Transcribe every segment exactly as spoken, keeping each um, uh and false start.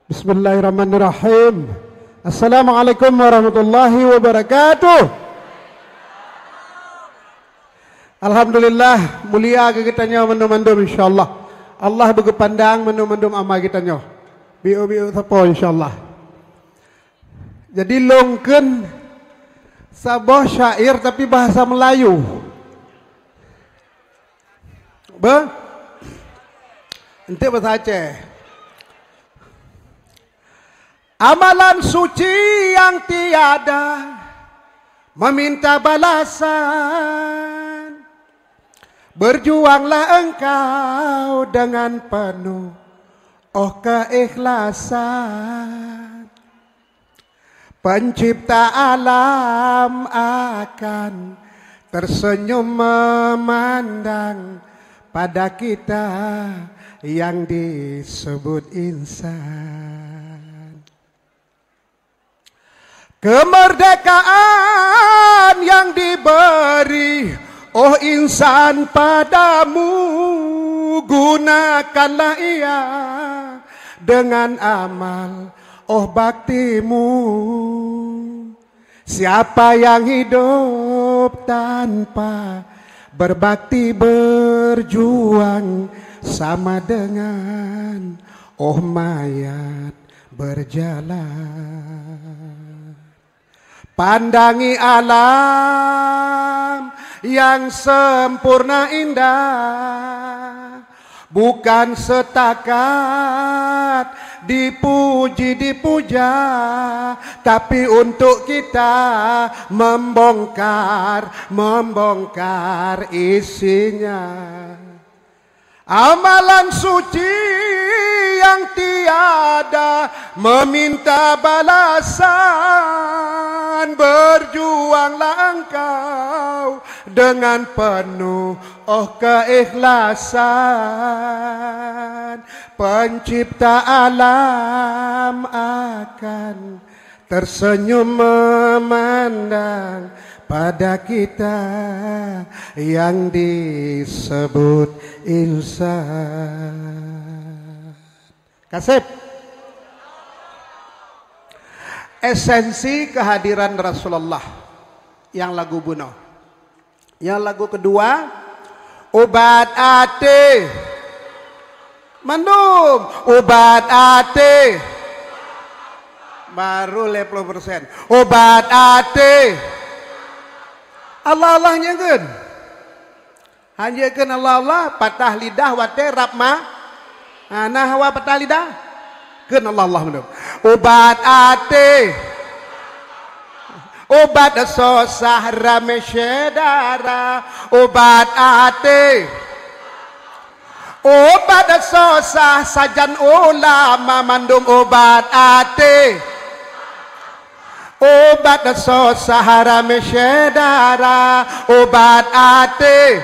Bismillahirrahmanirrahim. Assalamualaikum warahmatullahi wabarakatuh. Alhamdulillah, mulia keu geutanyoe mandum-mandum, insya Allah. Allah beugeupandang mandum-mandum amal geutanyoe. Biôk-biôk sapo, insya Allah. Jadi, lôn kheun saboh syair tapi bahasa Melayu. Be? Enteuk bahasa Aceh. Amalan suci yang tiada meminta balasan. Berjuanglah engkau dengan penuh, oh, keikhlasan. Pencipta alam akan tersenyum memandang pada kita yang disebut insan. Kemerdekaan yang diberi, oh, insan, padamu, gunakanlah ia dengan amal, oh, baktimu. Siapa yang hidup tanpa berbakti, berjuang, sama dengan, oh, mayat berjalan. Pandangi alam yang sempurna indah, bukan setakat dipuji dipuja, tapi untuk kita membongkar, membongkar isinya. Amalan suci yang tiada meminta balasan, berjuanglah engkau dengan penuh, oh, keikhlasan. Pencipta alam akan tersenyum memandang pada kita yang disebut insan. Kaseb. Esensi kehadiran Rasulullah nyang lagu bunoe. Nyang lagu keudua, ubat até. Mandum, ubat até. Baru lhèe ploh persen. Ubat até. Allah-Allah nyang kheun. Hanjeuet kheun Allah-Allah, patah lidah watèe rab ma-, ha, na hawa patah lidah? Kheun Allah-Allah mandum. Ubat até. Ubat sosah ramé syedara. Ubat até. Ubat sosah sajan ulama mandum ubat até. Ubat sosah ramé syedara, ubat até.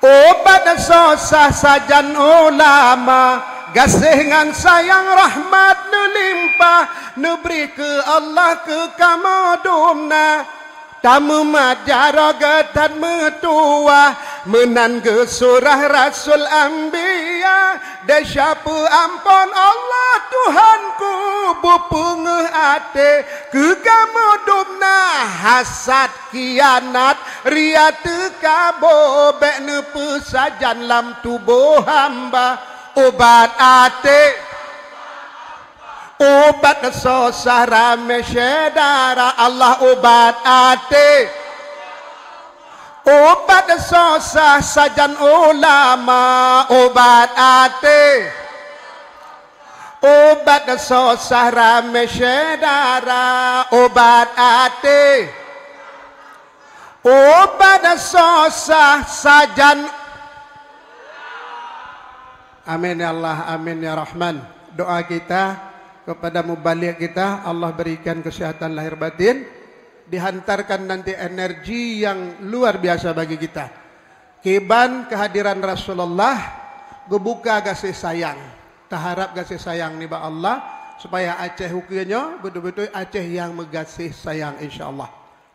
Ubat sosah sajan ulama, gaséh ngon sayang rahmat neulimpah, neubri keu Allah keu kamoe dumna. Tameumat jaroe geuh that meutuwah, meunan geusurah rasul anbiya. Desya peuamphon Allah Tuhanku, beupeungeuh até keu kamoe dumna. Hasad, khianat, ria teuka boh, bèk neupeusajan lam tuboh hamba. Ubat até. Ubat sosah ramé syedara, Allah ubat até. Ubat sosah sajan ulama, ubat até. Ubat sosah ramé syedara, ubat até. Ubat sosah sajan. Amin ya Allah, amin ya Rahman. Doa kita kepada mubalig kita, Allah berikan kesehatan lahir batin, dihantarkan nanti energi yang luar biasa bagi kita. Kiban kehadiran Rasulullah, geubuka gaséh sayang. Taharap gaséh sayang nibak Allah, supaya Aceh ukeue nyoe beutôi-beutôi Aceh nyang meugaséh sayang, insya Allah.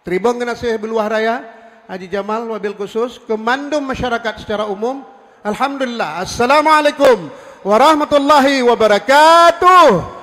Tribun geunaséh beuluwah raya, Haji Jamal wabil khusus, keu mandum masyarakat secara umum, alhamdulillah. Assalamualaikum warahmatullahi wabarakatuh.